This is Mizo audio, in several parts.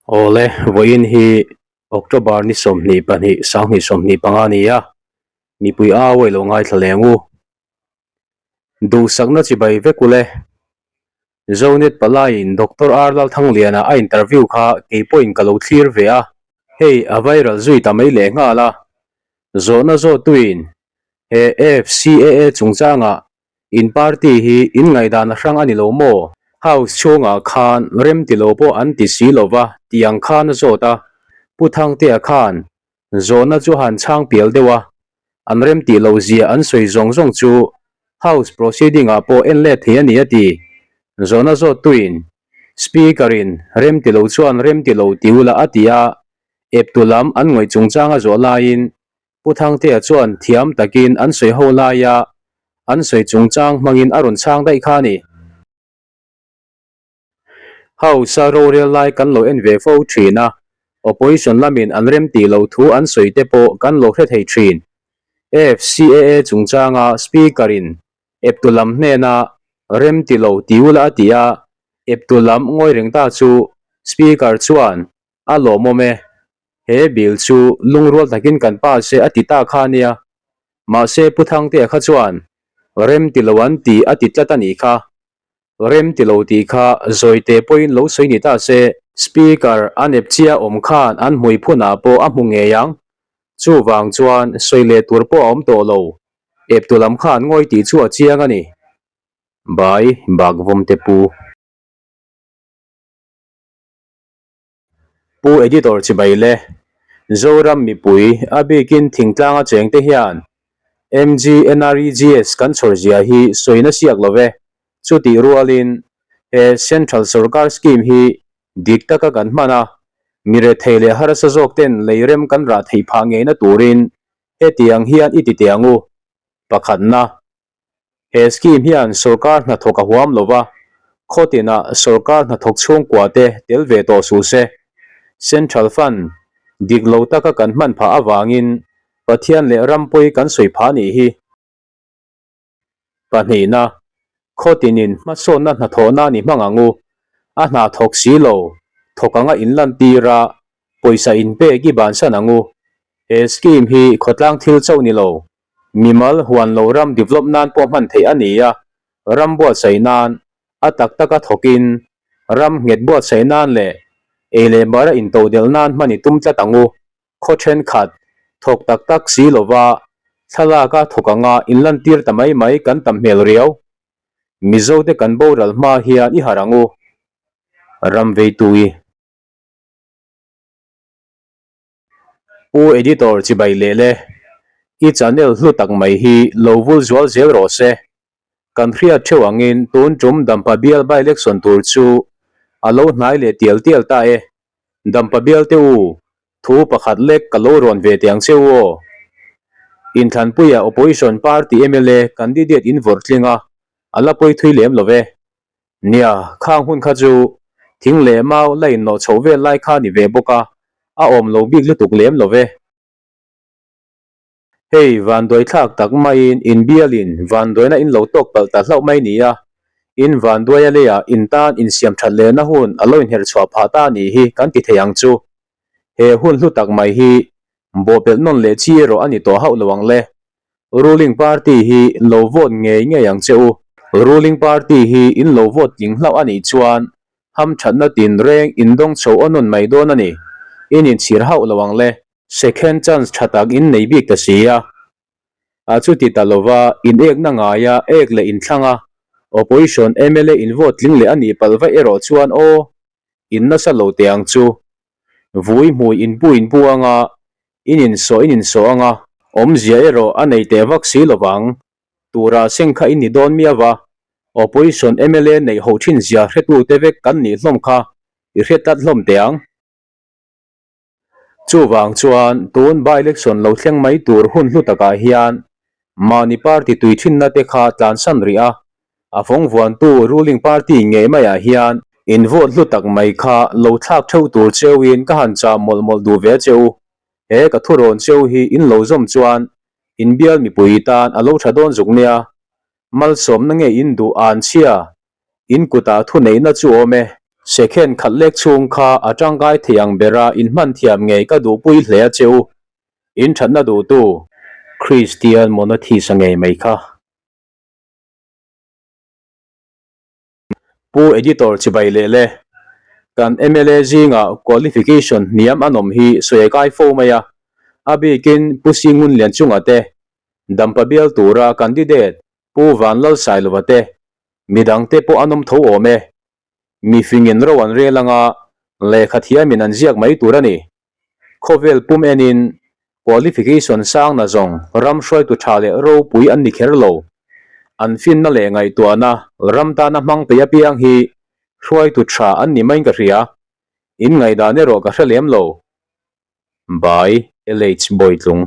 Awle, vawiin hi October ni 22, 2025 a ni a, mipui au a ilo ngaithla leng u. Duhsakna chibai vek ule. Zonet palaiin Doctor R Lalthangliana a interview kha kei pawhin ka lo thlir ve a, hei a viral zui ta mai leh nghal a. Zawhna zawhtuin he FCAA chungchangah In party hi in ngaihdan a hrang a ni lo maw? House chhungah khan rem ti lo pawh an ti si lo va tih ang khan a zawt a. Pu Thangtea khan zawhna chu han chhang pial deuh a, an rem tih loh zia an sawi zawng zawng chu House proceeding ah pawh en let thei a ni a ti. Zawhna zawttuin Speaker in rem ti lo chuan rem ti lo ti ula a ti a, eptu lam an ngawih chungchang a zawh laiin Pu Thangtea chuan thiam takin an sawi ho laia an sawi chungchang hmangin a rawn chhang daih kha a ni. House a rorel lai kan lo en ve fo thin a, Opposition lamin an remtih loh thu an sawi te pawh kan lo hre thei thin. FCAA chungchanga Speaker in eptu lam hnena remti lo ti ula a ti a, eptu lam ngawi reng ta chu Speaker chuan a lawmawm e. He bill chu lungrual takin kan pass e a ti ta kha nia. Mahse Pu Thangtea kha chuan rem ti lo an ti a ti tlat a nih kha. Rem ti lo tih kha zawite pawhin lo sawi ni ta se. Speaker a nep chia awm khan an hmui phunah pawh a hmu ngei ang. Chuvang chuan sawi leh tur pawh a awm tawh lo. Eptu lam khan ngawi tih chu a chiang a ni. Bai Bakvawmte Pu. Pu Editor chibai le, Zoram mipui a bikin thingtlanga chengte hian MGNREGS kan chhawr zia hi sawina siak lo ve. Chutih rualin he Central Sorkar Scheme hi dik taka kan hman a, mi rethei leh harsa zawk ten leirem kan rah theih phah ngeina turin hetiang hian i ti teh ang u. Pakhatna. He scheme hian sorkar hnathawk a huam lo va, khaw tinah sorkar hnathawk chhungkua te tel ve tawh suh se. Central Fund dik lo taka kan hman phah avangin Pathian leh ram pawi kan sawi phah nih hi. Pahnihna, khaw tinin hmasawnna hnathawhna ni hmang ang u. A hna thawk si lo, thawk anga inlantir a, pawisa inpek i bansan ang u. He scheme hi khawtlang thil chauh ni lo, Mimal huan lo ram develop nan pawh hman theih a ni a, ram buatsaih nan a tak taka thawkin ram nghet buatsaih nan leh ei leh bara intodelh nan hman i tum tlat ang u. Khaw thenkhat thawk tak tak si lova thlalaka thawk anga inlantir ta mai mai kan tam hmel riau. Mizote kan boral hma hian i harh ang u. Ram veitui. Pu Editor chibai leh le, i channel hlu tak mai hi lo vul zual zel rawh se. Kan hriat theuh angin tun tum Dampa bial by election tur chu a lo hnai leh tial tial ta e. Dampa bial te u, thu pakhat lek ka lo rawn ve teh ang che u aw. Inthlanpuia Opposition Party mla candidate in vawrh tling a, a la pawi thui lem lo ve. Nia, khang hun kha chu thing leh mau la innawh chhoh vel lai kha ni ve bawk a, a awm lo bik lutuk lem lo ve. Hei, vanduai thlak tak maiin inbialin vanduaina in lo tawk palh ta hlauh mai nia, in vanduaia leiah in tan insiam that lehna hun a lo inherh chhuah phah ta nih hi kan ti thei ang chu. He hun hlu tak mai hi bawhpelh nawn leh chi erawh a ni tawh hauh lo ang le. Ruling party hi lo vote ngei ngei ang che u. Ruling party hi in lo vote tling hlauh a nih chuan hamthatna tinreng in dawng chho aw nawn mai dawn a ni. In inchhir hauh lo ang le. Second chance tha tak in nei bik ta si a. A chuti ta lova in ekna ngaia ek leh inthlang a, opposition mla in vote tling leh a nih palh vaih erawh chuan aw, in nasa lo teh ang chu. Vui hmui inpu inpu anga in insawh in insawh anga, awmzia erawh a nei teh vak si lovang. Tura seng kha in ni dawn miau a, opposition mla neih ho thin zia hretute vek kan nih hlawm kha i hre tlat hlawm teh ang. Chuvang chuan tun by-election lo thleng mai tur hun hlu takah hian mahni party tui thinna te kha tlansan rih a, a fawng vuantu ruling party ngei maiah hian in vote hlu tak mai kha lo thlak theuh tur cheuin ka han chah mawlh mawlh duh ve che u. He ka thurawn cheu hi in lo zawm chuan in bial mipui tan a lo tha dawn zuk nia. Malsawmna nge in duh an chhia? In kutah thuneihna chu awm e. Sekhen khat lek chhung kha a tangkai thei ang bera in hman thiam ngei ka duhpui hle a che u. In thatna duhtu. Kristian monotheist a ngei mai kha. Pu Editor chibai leh le. Kan mla zingah qualification hniam an awm hi sawi a kai fo mai a. A bikin Pu Singunlian chunga te, Dampa bial tura candidate Pu Vanlalsailova te, midangte pawh an awm tho awm e. Mi fingin ro an rel anga lehkha thiamin an ziak mai tur a ni. Khawvel pum enin qualification sangna zawng ram hruaitu tha leh ropui an ni kher lo. An finna leh ngaihtuahna ram tana hmang peih apiang hi hruaitu tha an ni maiin ka hria. In ngaihdan erawh ka hre lem lo. By LH Bawitlung.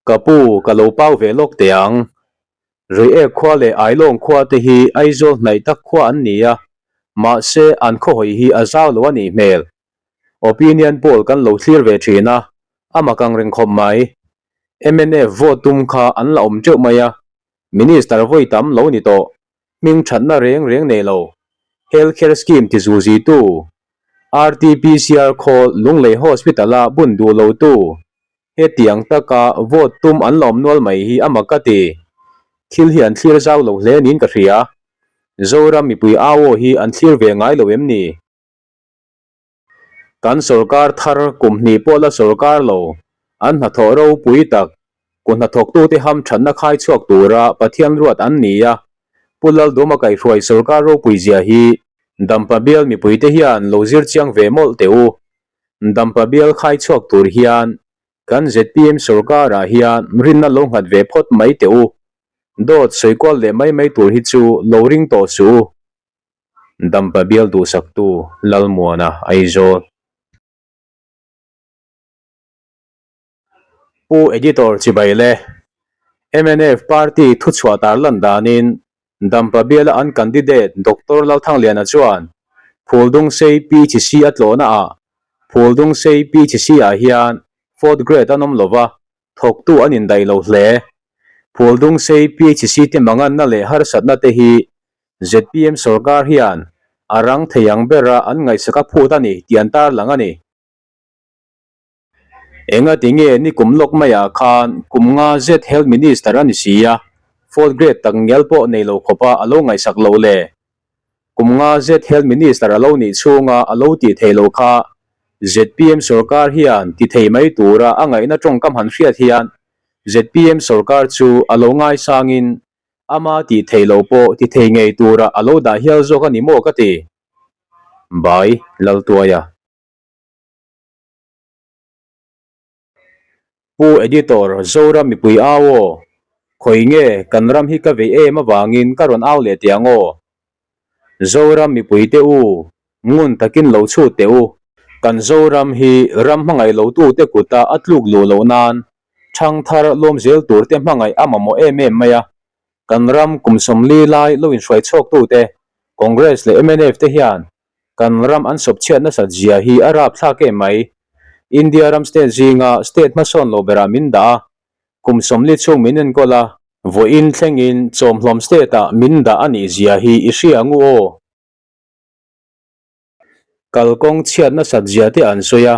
Ka pu, ka lo pau ve lawk teh ang. Reiek khua leh Ailawng khua te hi Aizawl hnaih tak khua an ni a, mahse an khawhawi hi a zau lo a nih hmel. Opinion poll kan lo thlir ve thin a, a mak ang reng khawp mai. Mnf vote tum kha an la awm teuh mai a, Minister vawi tam lo ni tawh, hming thatna reng reng nei lo. Health care scheme ti zuzitu, RTPCR khawl Lunglei Hospital-a bun duh lotu, Hetiang taka vote tum an la awm nual mai hi a mak ka ti. Thil hi an thlir zau lo hle niin ka hria. Zoram mipui au aw hi an thlir ve ngai lo em ni? Kan sorkar thar kum hnih pawh la sorkar lo, an hnathawh ropui tak, ku hnathawktute hamthatna khai chhuak tura Pathian ruat an ni a, Pu Lalduma kaihhruai sorkar ropui zia hi Dampa bial mipuite hian lo zir chiang ve mawlh teh u. Dampa bial khai chhuak tur hian kan zpm sorkarah hian rinna lo nghat ve phawt mai teh u. Dawt sawi kual leh mai mai tur hi chu lo ring tawh suh u. Dampa bial duhsaktu Lalmuana Aizawl. Pu Editor chibai le. Mnf party thuchhuah tarlan danin Dampa biala an candidate Doctor Lalthangliana chuan Phuldungsei PHC a tlawhna ah Phuldungsei PHC ah hian fourth grade an awm lova, thawktu an indaih lo hle. Phuldungsei PHC te manganna leh harsatna te hi zpm sorkar hian a rang thei ang bera an ngaihsak a phut a ni tih an tarlang a ni. Engati nge ni kum lawk maiah khan kum nga zet Health Minister a ni si a, fourth grade tak ngial pawh nei lo khawpa a lo ngaihsak loh le? Kum nga zet Health Minister a lo nih chhunga a lo tih theih loh kha zpm sorkar hian ti thei mai tura a ngaihna tawngkam han hriat hian zpm sorkar chu a lo ngaisangin ama tih theih loh pawh ti thei ngei tura a lo dah hial zawk a ni maw ka ti? By Laltuaia. Pu Editor, Zoram mipui au aw, khawi nge kan ram hi ka vei em avangin ka rawn au leh teh ang aw. Zoram mipui te u, ngun takin lo chhut teh u. Kan Zoram hi ram hmangaih lo tute kuta a tluk luh loh nan thangthar lawm zel tur te hmangaih a mamawh em em mai a. Kan ram kum 40 lai lo inhruai chhuak tute Congress leh mnf te hian Kan ram an sawp chhiat nasat zia hi a rap thlak em mai. India ram state zinga state hmasawn lo berah min dah a, kum 40 chhung min enkawl a, vawiin thlengin chawmhlawm state ah min dah a nih zia hi i hria ngu aw. Kalkawng chhiat nasat zia te an sawi a,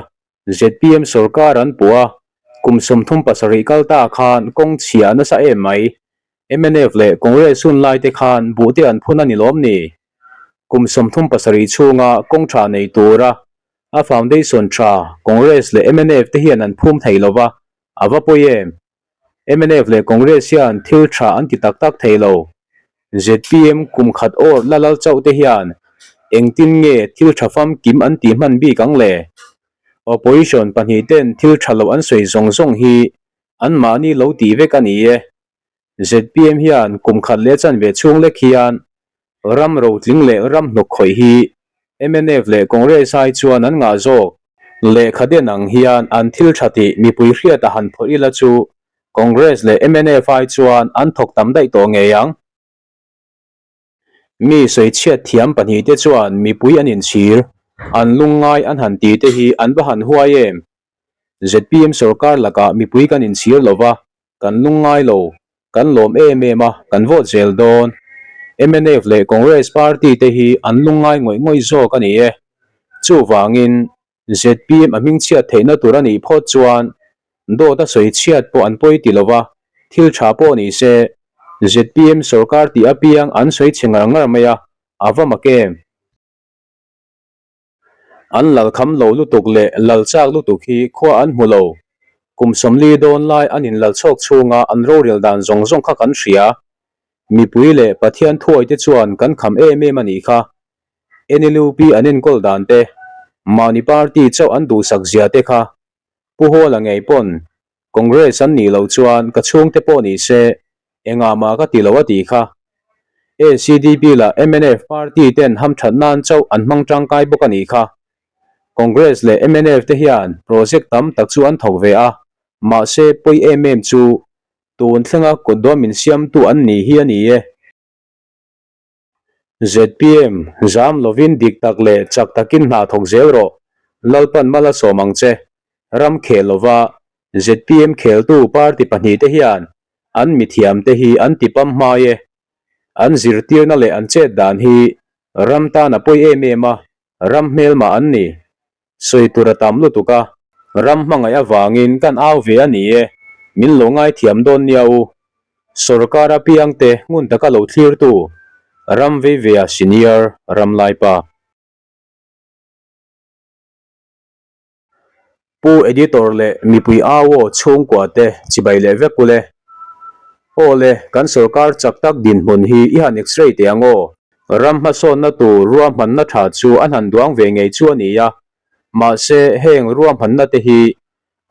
zpm sorkar an puh a, kum 37 kal ta khan kawng chhia nasa em mai. Mnf leh Congress hun lai te khan buh te an phun a ni lawm ni? Kum 37 chhunga kawng tha nei tura a foundation tha Congress leh mnf te hian an phum thei lova, a va pawi em? Mnf leh Congress hian thil tha an ti tak tak thei lo. Zpm kum khat awr la lal chauh te hian engtin nge thil tha famkim an tih hman bik ang le? Opposition pahnih ten thil tha lo an sawi zawng zawng hi anmahni lo tih vek a ni e. Zpm hian kum khat leh chanve chhung lek hian ram rotling leh ram hnawk khawih hi mnf leh Congress ai chuan an ngah zawk. Lehkha den ang hian an thil tha tih mipui hriat a han phawrh ila chu Congress leh mnf ai chuan an thawk tam daih tawh ngei ang. Mi sawichhiat thiam pahnihte chuan mipui an inchhir, an lungngai an han tih te hi an va han huai em? Zpm sorkar lakah mipui kan inchhir lova, kan lungngai lo, kan lawm em em a, kan vote zel dawn. Mnf leh Congress party te hi an lungngai ngawih ngawih zawk a ni e. Chuvangin, zpm a hmingchhiat theihna tur a nih phawt chuan dawt a sawi chhiat pawh an pawi ti lova, thil tha pawh ni se zpm sorkar tih apiang an sawi chhe ngar ngar mai a, a va mak em? An lal kham lo lutuk leh lal chak lutuk hi khua an hmu lo. Kum 40 dawn lai an inlal chhawk chhunga an rorel dan zawng zawng kha kan hria. Mipui leh Pathian thuawi te chuan kan kham em em a nih kha. NLUP an enkawl dan te, mahni party chauh an duhsak zia te kha Pu Hawla ngei pawn Congress an nih loh chuan ka chhungte pawh ni se engah mah ka ti lo a tih kha. ACDP lah mnf party ten hamthat nan chauh an hmang tangkai bawk a nih kha. Congress leh mnf te hian project tam tak chu an thawk ve a, mahse pawi em em chu tun thlenga kutdawm min siamtu an ni hi a ni e. Zpm, Zam lovin dik tak leh chak takin hna thawk zel rawh. Lalpan mal a sawm ang che. Ram khel lova zpm kheltu party pahnihte hian an mithiamte hi an ti pam hmai e. An zirtirna leh an chet dan hi ram tan a pawi em em a, ram hmelmah an ni. Sawi tur a tam lutuk a, ram hmangaih avangin kan au ve a ni e, min lo ngaithiam dawn nia u. Sorkar apiangte ngun taka lo thlirtu, ram vei vea senior Ramlaipa. Pu Editor leh mipui au aw chhungkua te chibai leh vek ule. Aw le, kan sorkar chak tak dinhmun hi i han x-ray teh ang aw. Ram hmasawnna tur ruahmanna tha chu an han duang ve ngei chu a ni a, mahse heng ruahmanna te hi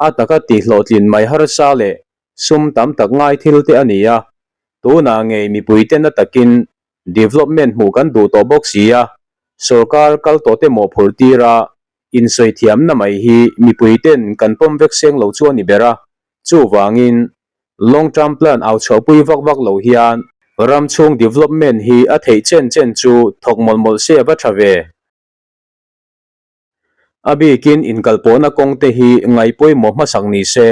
a taka tihhlawhtlin mai harsa leh sum tam tak ngai thil te a ni a, tunah ngei mipuite na takin development hmuh kan duh tawh bawk si a, sorkar kal tawh te mawhphurh tira insawi thiamna mai hi mipuiten kan pawm vek seng lo chu a ni ber a, chuvangin Long term plan au chhuahpui vak vak lo hian ram chhung development hi a theih chen chen chu thawk mawlh mawlh se a va tha ve. A bikin inkalpawhna kawng te hi ngaih pawimawh hmasak ni se,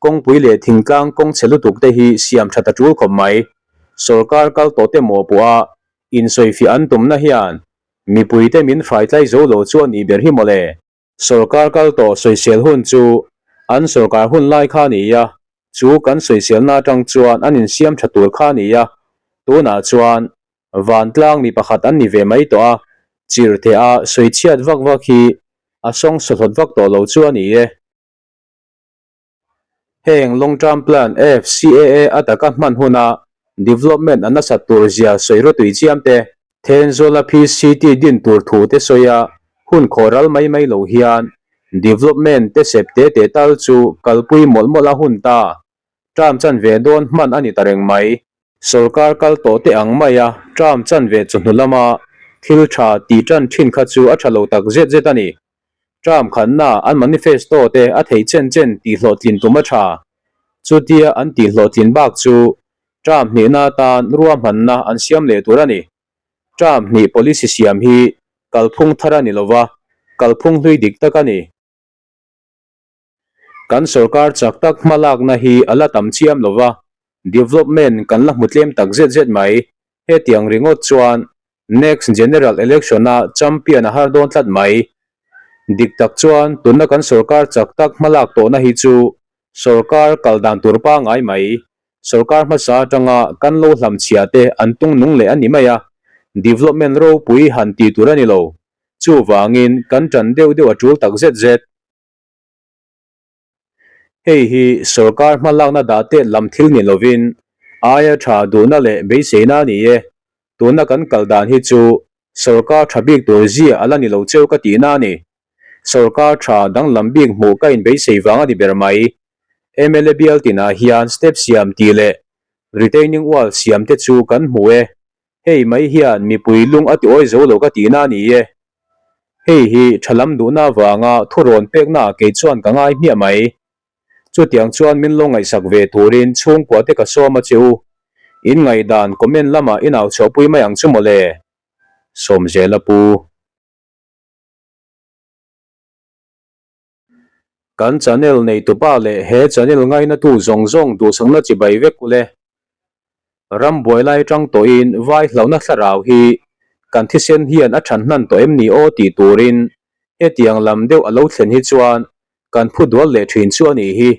kawngpui leh thingtlang kawng chhe lutuk te hi siam that a tul khawp mai. Sorkar kal tawh te mawhpawh a insawifiah an tumna hian mipuite min hraitlai zo lo chu a nih ber hi mawle. Sorkar kal tawh sawisel hun chu an sorkar hun lai kha a ni a, chu kan sawiselna atang chuan an insiam tha tur kha a ni a, tunah chuan vantlang mi pakhat an ni ve mai tawh a, chirhtheh a sawichhiat vak vak hi a sawng sawhlawt vak tawh lo chu a ni e. Heng Long Term Plan, FCAA, a taka hman huna development a nasat tur zia sawi rawtui chiam te, Thenzawla PCT din tur thu te sawi a, hun khawh ral mai mai lo hian development te sep te te tal chu kalpui mawlh mawlh a hun ta. Term chanve dawn hman a ni ta reng mai. Sorkar kal tawh te ang maia term chanve chawhnu lama thil tha tih tan thin kha chu a tha lo tak zet zet a ni. Term khatna an manifesto te a theih chen chen tihhlawhtlin tum a tha. Chutia an tihhlawhtlin bak chu term hnihna atan ruahmanna an siam leh tur a ni. Term hnih policy siam hi kalphung thar a ni lova, kalphung hlui dik tak a ni. Kan sorkar chak tak hmalakna hi a la tam chiam lova, development kan la hmu tlem tak zet zet mai. Hetiang ringawt chuan next general election a champion a har dawn tlat mai. Dik tak chuan tunna kan sorkar chak tak hmalak tawhna hi chu sorkar kal dan tur pangai mai. Sorkar hmasa atanga kan lo hlamchhia te an tung nung leh a ni mai a, development ropui han tih tur a ni lo. Chuvangin kan tan deuh deuh a tul tak zet zet. Hei hi sorkar hmalakna dah tet lam thil ni lovin aia tha duhna leh beiseina a ni e. Tuna kan kal dan hi chu sorkar tha bik tur zia a la ni lo cheu ka tihna a ni. Sorkar tha danglam bik hmuh ka inbeisei vang a ni ber mai. Mla bial tinah hian step siam tih leh retaining wall siam te chu kan hmu e. Hei mai hian mipui lung a ti awi zo lo ka tihna a ni e. Hei hi tha lam duhna avanga thurawn pekna kei chuan ka ngai hmiah mai. Chutiang chuan min lo ngaihsak ve turin chhungkua te ka sawm a che u. In ngaihdan comment lamah i nau chhuahpui mai ang chu mawle. Sawmzela Pu. Kan channel neitupa leh he channel ngainatu zawng zawng duhsakna chibai vek ule. Ram buai lai atang tawhin vai hlauhna thlarau hi kan thisen hian a than hnan tawh em ni aw tih turin hetiang lam deuh a lo thlen hi chuan kan phu dual leh thin chu a nih hi.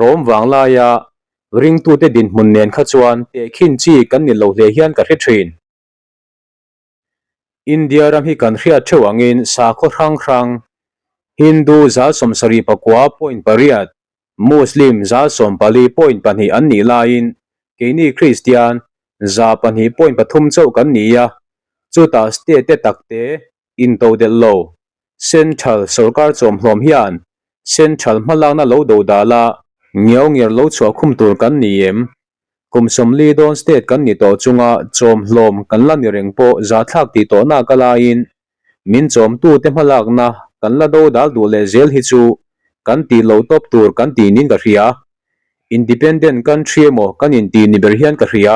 Rawm vang laia ringtute dinhmun nen kha chuan tehkhin chi kan ni lo hle hian ka hre thin. India ram hi kan hriat theuh angin sakhaw hrang hrang, Hindu 78.8, Muslim 14.2 an nih laiin keini Kristian 2.3 chauh kan ni a, chutah state te takte intodelh lo Central sorkar chawmhlawm hian Central hmalakna lo do dal a, ngiau ngiar lo chhuah khum tur kan ni em? Kum 40 dawn state kan ni tawh chunga chawmhlawm kan la ni reng pawh zahthlak tih tawhna ka laiin min chawmtute hmalakna kan la do dal duh leh zel hi chu kan tih loh tawp tur kan tih niin ka hria. Independent country emaw kan intih ni ber hian ka hria.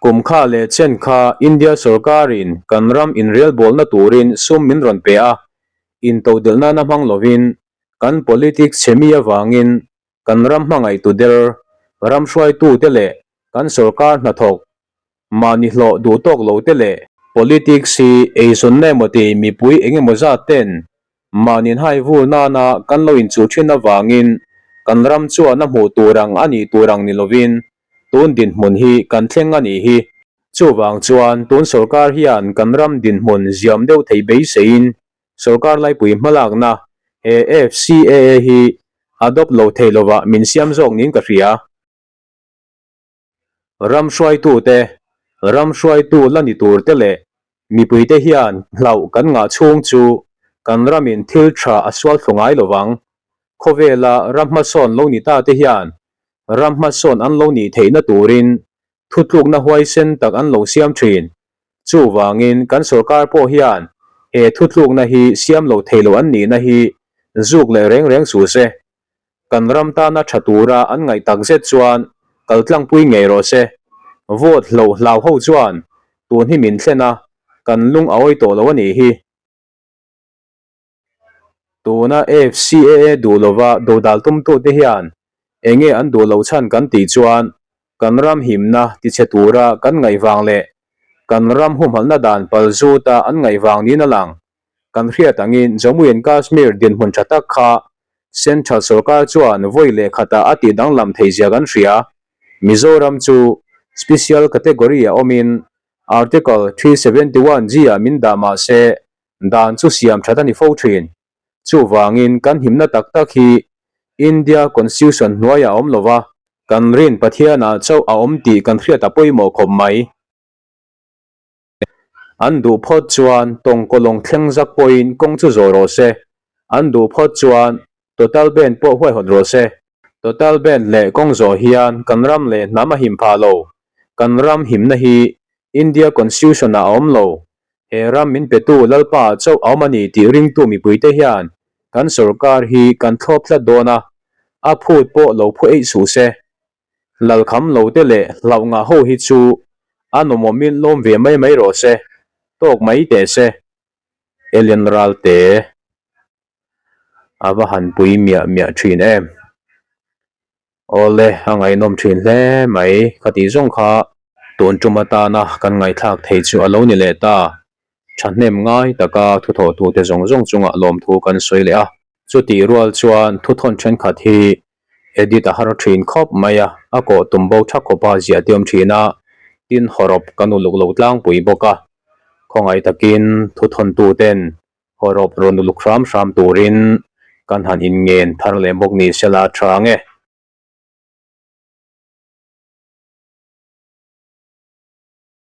Kum kha leh chen kha India sorkarin kan ram inrelbawlna turin sum min rawn pe a, intodelh nana hmang lovin kan politics chhe mi avangin kan ram hmangaihtu der, ram hruaitute leh kan sorkar hnathawk mahni hlawh duh tawk lo te leh politics hi eizawnna emaw ti mipui eng emaw zat ten Mahni hai vur nana kan lo inchuh thin avangin kan ram chuan a hmuh tur ang a nih tur ang ni lovin tun dinhmun hi kan thleng a nih hi. Chuvang chuan tun sorkar hian kan ram dinhmun ziam deuh theih beiseiin sorkar laipui hmalakna he FCAA hi adopt lo thei lovah min siam zawk niin ka hria. Ram hruaitute, ram hruaitu la ni turte leh mipuite hian hlauh kan ngah chhung chu kan ramin thil tha a sual thlu ngai lo vang. Khawvela ram hmasawn lo ni ta te hian ram hmasawn an lo nih theihna turin thutlukna huaisen tak an lo siam thin. Chuvangin kan sorkar pawh hian he thutlukna hi siam lo thei lo an nihna hi zuk leh reng reng suh se. Kan ram tana tha tura an ngaih tak zet chuan kaltlangpui ngei rawh se. Vote hloh hlau ho chuan tun hi min thlen a, kan lung a awi tawh lo a nih hi. Tuna FCAA duh lova dodal tumtute hian enge an duh loh chhan kan tih chuan kan ram himna tichhe tura kan ngaih vang leh kan ram humhalhna dan pal zuta an ngaih vang niin a lang. Kan hriat angin Jammu and Kashmir dinhmun tha tak kha Central sorkar chuan vawi leh khatah a tih danglam thei zia kan hria. Mizoram chu Special Category a awmin Article 371 G ah min dah mah se dan chu siam that a ni fo thin. Chuvangin kan himna tak tak hi India Constitution hnuaiah a awm lova, kan rin Pathianah chauh a awm tih kan hriat a pawimawh khawp mai. An duh phawt chuan tawngkawlawng thleng zak pawhin kawng chu zawh rawh se. An duh phawt chuan Total Band pawh huaihawt rawh se. Total Band leh kawng zawh hian kan ram leh hnam a him phah lo. Kan ram himna hi India Constitution ah a awm lo. He ram min petu Lalpa ah chauh a awm a ni tih ringtu mipuite hian kan sorkar hi kan thlawp tlat dawn a, a phut pawh lo phu eih suh se. Lalkham lo te leh hlauh ngah ho hi chu a nawmawmin lawm ve mai mai rawh se, tawk mai teh se. Alien Ralte a va han pui miah miah thin em. Awle a ngaihnawm thin hle mai ka tih zawng kha tun tum atana kan ngaihthlak thei chu a lo ni leh ta. Thahnem ngai taka thuthawhtute zawng zawng chungah lawmthu kan sawi leh a. Chutih rual chuan thuthawn thenkhat hi Edit a har thin khawp mai a, a kawh tum bo tha khawp a ziah tiam thin a, tin hawrawp kan uluk lo tlangpui bawk a. Khawngaih takin thuthawntu ten hawrawp rawn uluk hram hram turin kan han inngen thar leh bawk ni sela tha ang e.